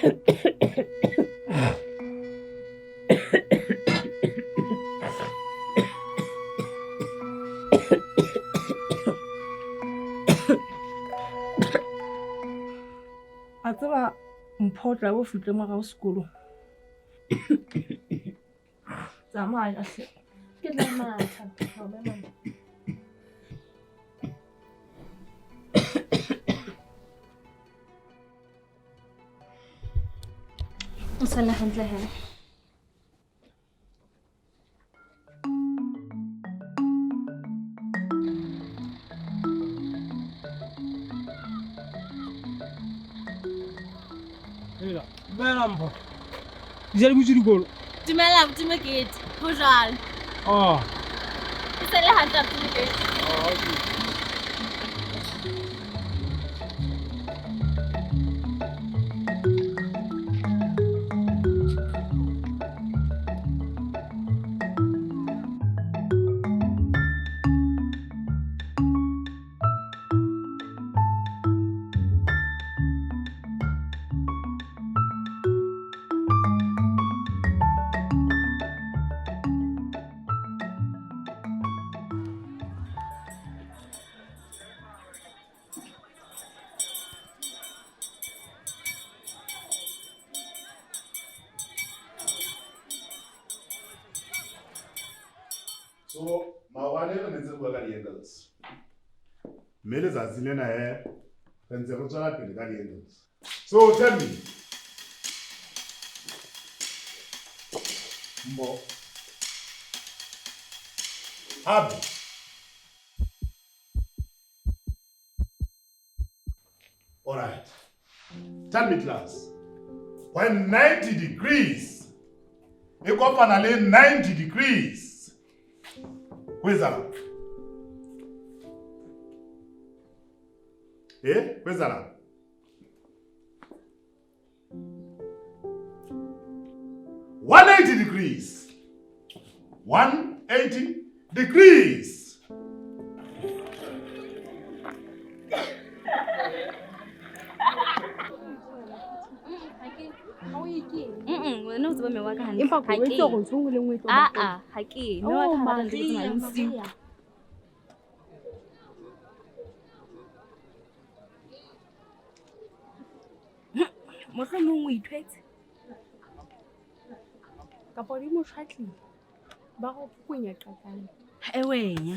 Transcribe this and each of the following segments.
A tseba Mpho o tla bo fihle morao sekolong. Tsamaya hle. Ke tla matha. Ha o mama. O sala hantle he. Hela, dumela Mpho. Di se di butse dikolo? Dumela abuti Mokete. Ho jwalo. Ah. Ke sale hantle abuti Mokete. Ah, okay. So maobane re ne ntse re bua ka di-angles, mme letsatsi lena he re ntse re tswela pele ka di-angles. So tell me, Mbo, hape all right, tell me class, when 90 degrees e kopana le 90 degrees, ho etsahalang? Ho etsahalang? 180 degrees. 180 degrees. Wena o tseba mme wa ka hantle. Empa Ha ko ke. etse hore ntho e nngwe le nngwe e tlo ba Ah teng. ah, ha ke. Mme wa Oh, ka ha batla ntho tse Maria, tsamayang bosiu. Maria. Mohlomong o ithwetse. Kapa di mo tjhwatlile. Ba go kwenya qakane. E wena.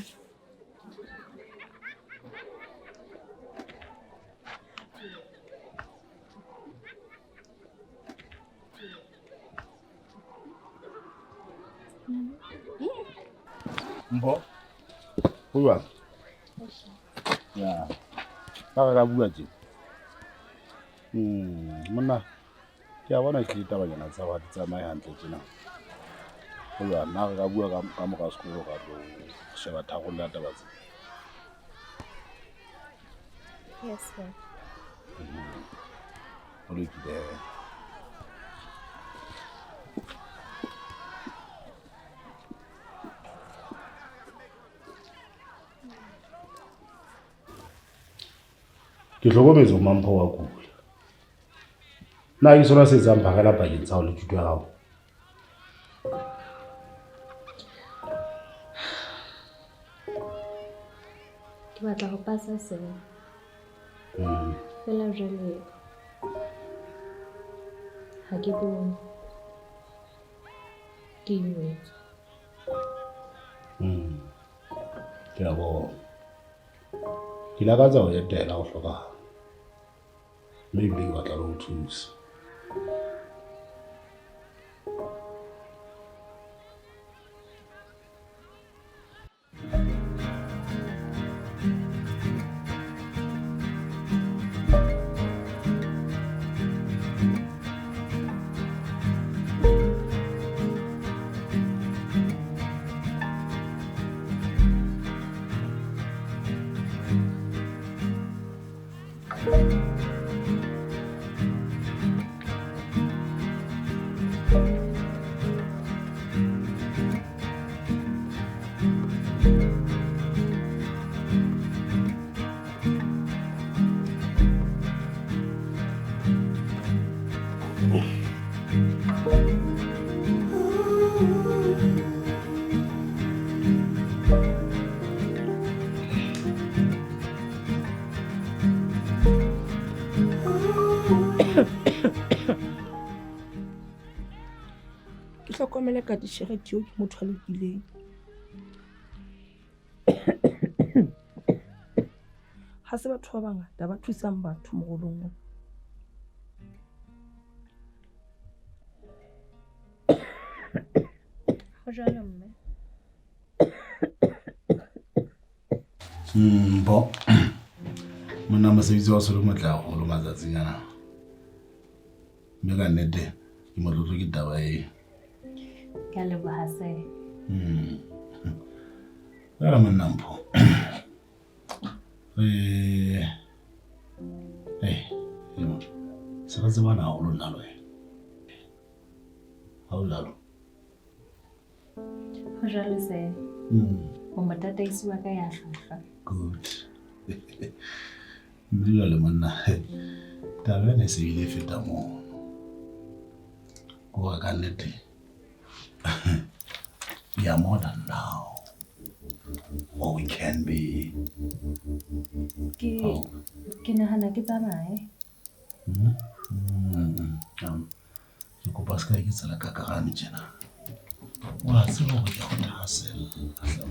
Mpho, ho jwang? Ya. Ka re ka bua tje. Monna, ke a bona ehlile tabanyana tsa hao ha di tsamaye hantle tjena. Ho jwang? Na re ka bua ka mora sekolo ra tlo sheba tharollo ya taba tse? Yes, sir. Ho lokile he. Ke hlokometse ho Mampho wa kula. Na ke sona se etsang phakela pakeng tsa hao le thuto ya hao? Ke batla ho pasa seo. Fela jwale ha ke bone. Ke imetswe. Ke a bona. Ke lakatsa ho etela ho hlokahala. Mme ebile ke batla le ho thusa. Hlokomele ka titjhere Tio ke motho a lokileng. Ha se batho ba bangata ba thusang batho morolong ona. Ho jwalo mme. Mpho, monna mosebetsi wa solo motle haholo matsatsing ana. Mme ka nnete ke motlotlo ke taba e. Ke a leboha sir. Jwale monna Mpho. Se re tsebana haholo nna le wena. Ha o jwalo? Ho jwalo sir. O motataisi wa ka ya hlwahlwa. Good. Mme jwale monna, taba ena e se bile e feta moo. Ke hore ka nnete, we are more than now. Or we can be. Ke nahana ke tsamaye. Ke kopa se ka eketsa le kakarane tjena. Wa tseba hore ke a o thahasella, hle.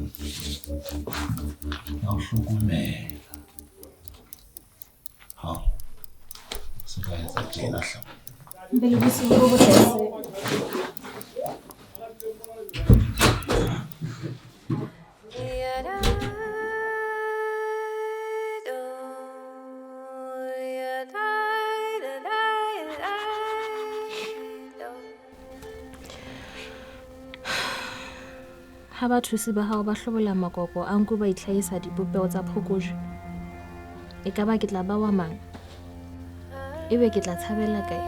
Ke a o hlokomela. Hao, se ka etsa tjena hle. Mbe le bosiu bo botle sir. Ha bathusi ba hao ba hlobola makoko a nku ba itlhahisa dipopeho tsa phokojwe, e ka ba ke tla ba wa mang? Ebe ke tla tshabela kae?